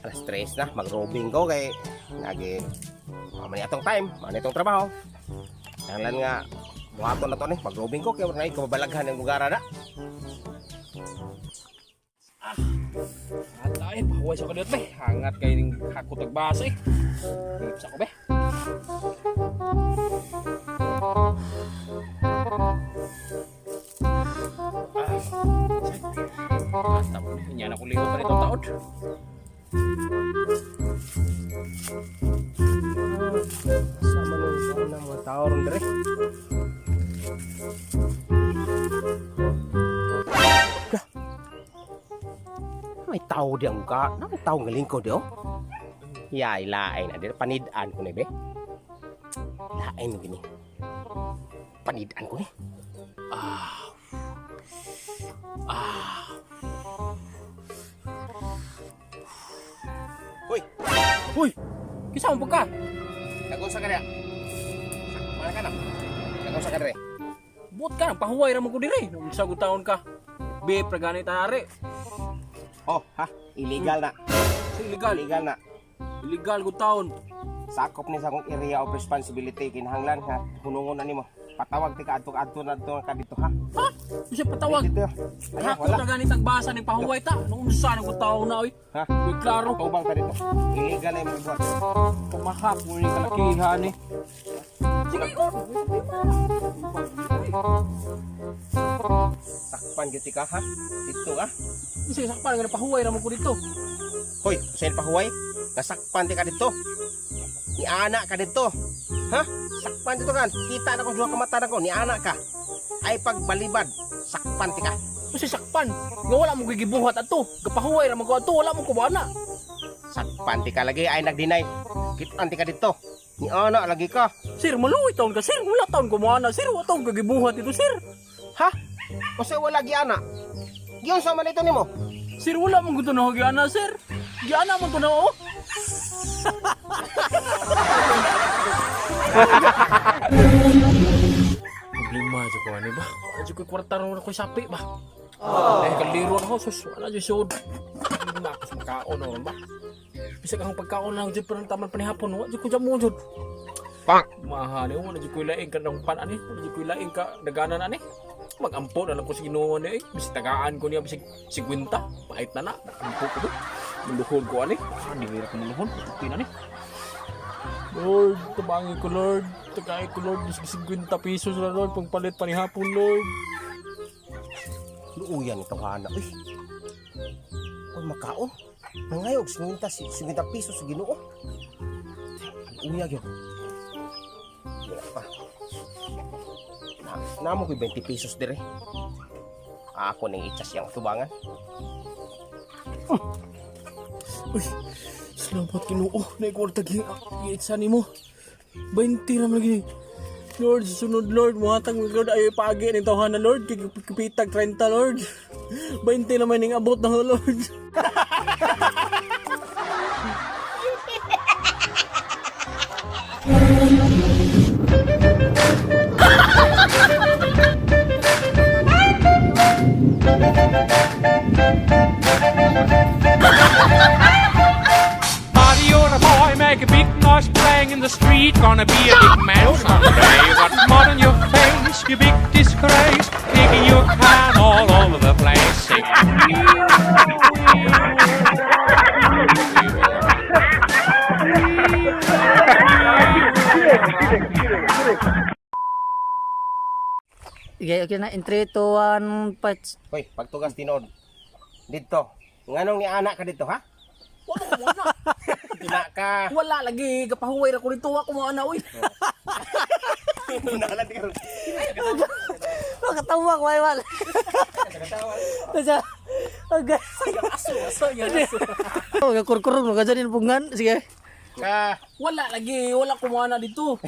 Alas 3 na, mag-robing ko kay nagi mao ni atong time, mao ni atong trabaho. Kinahanglan nga buhaton na to ni, mag-robing ko kay wala na kababalaghan ng lugar na. At ay, pahuway sa kadiyot be. Hangat kay ning hakot og basa eh. Lips ako be. Ah, tamo niya na ko liho pa nito taod. Sama nung sana mga tao ron dire. Lah. May tao di ang ka. Na may tao nga lingkod di oh. Yay, lain na dire panid-an ko ni be. Lain gini. Panid-an ko ni. Ah. Ah. Hoy, Uy! Kinsa man pud ka? nagunsa ka diha? Mana ka na? Nagunsa ka dire? Buot ka nang pahuway ra man ko dire. Unsa gud taon ka? Be, pragani tanari. Oh, ha? Illegal na. Sa illegal. Illegal na. Illegal gud taon. Sakop ni sa akong area of responsibility kinahanglan ha. Hunungon na nimo. Patawag ti ka adto adto na adto ka dito ha. Ha? Unsa patawag? Dito. Ay, Hakot wala. na ganit ang basa ning pahuway ta. Nung unsa nang taon na oy. Ha? Uy, klaro. Tubang ka dito. Illegal na imong buhat. Pumahak mo ning kalakihan eh. Sige, oh. Takpan gyud ka ha. Dito ka. Sige, sakpan nga pahuway ra man ko dito. Hoy, usain pahuway. Nasakpan ti ka dito. Ni ana ka dito. Ha? Sakpan dito kan. Kita na ko duha ka mata nako ni ana ka. Ay pagbalibad, sakpan ti ka. Usa sakpan. Nga wala mo gigibuhat adto. Gapahuway ra man ko adto, wala mo kubana. Sakpan ti ka lagi ay nagdinay. Kitaan ti ka dito. Ni ana lagi ka. Sir, maluwi taon ka, sir. Wala taon ko ana, sir. Wala taon ka gibuhat dito, sir. Ha? Usa wala gi ana. Giunsa man ito nimo? Sir, wala mo gusto na giana, sir. Giana mo to na, oh. Problema jud ko ani ba? Wala jud ko kwarta ron ako sapi ba. Eh kaliro na ko sus, wala jud sud. Problema ako sa makaon ron ba. Bisag akong pagkaon lang jud pero taman panihapon, wa jud ko jamo jud. Pak. Maha ni wala jud ko laing ka ng pan ani, wala jud ko laing ka daganan ani. Magampo na lang ko sa Ginoo ni eh. Bisag tagaan ko niya bisag 50, pait na na. Ampo ko. Muluhod ko ani. Ah, dili ra ko muluhod. Okay na ni. Lord, tabangin ko Lord. Tagay ko Lord, bisag 50 pesos na Lord pangpalit panihapon Lord. Luuyan ito hana. Uy. Uy, makaon. Nangayog, 50, 50 piso sa Ginoo. Luuya yun. Wala pa. Na, namo ko'y 20 pesos dire. Ako nang itsas yang tubangan. Uy, salamat Ginoo. Naikwarta gi giitsa nimo. 20 ra man lagi. Lord, sunod Lord, muhatag mo Lord ay paagi ning tawhana Lord, kay kapitag 30 Lord. 20 naman ning abot na Lord. Buddy, you're a boy, make a big noise playing in the street. Gonna be a big man someday. You got mud on your face, you big disgrace. Kicking your can all over the place. Sing. Okay, okay na. In 3, 2, 1, patch. Hoy, pagtugas tinood. Dito. Nganong ni anak ka dito, ha? Wala ko mo Tina ka. Wala lagi kapahuway ra ko dito ako mo ana oy. Nalan di ka ron. Makatawa ko, ay wala. Kasi, okay. Aso, aso, yan, aso. Oh, kurkurong, no, kasi pungan. Sige. Ka. Wala lagi, wala ko mo ana dito.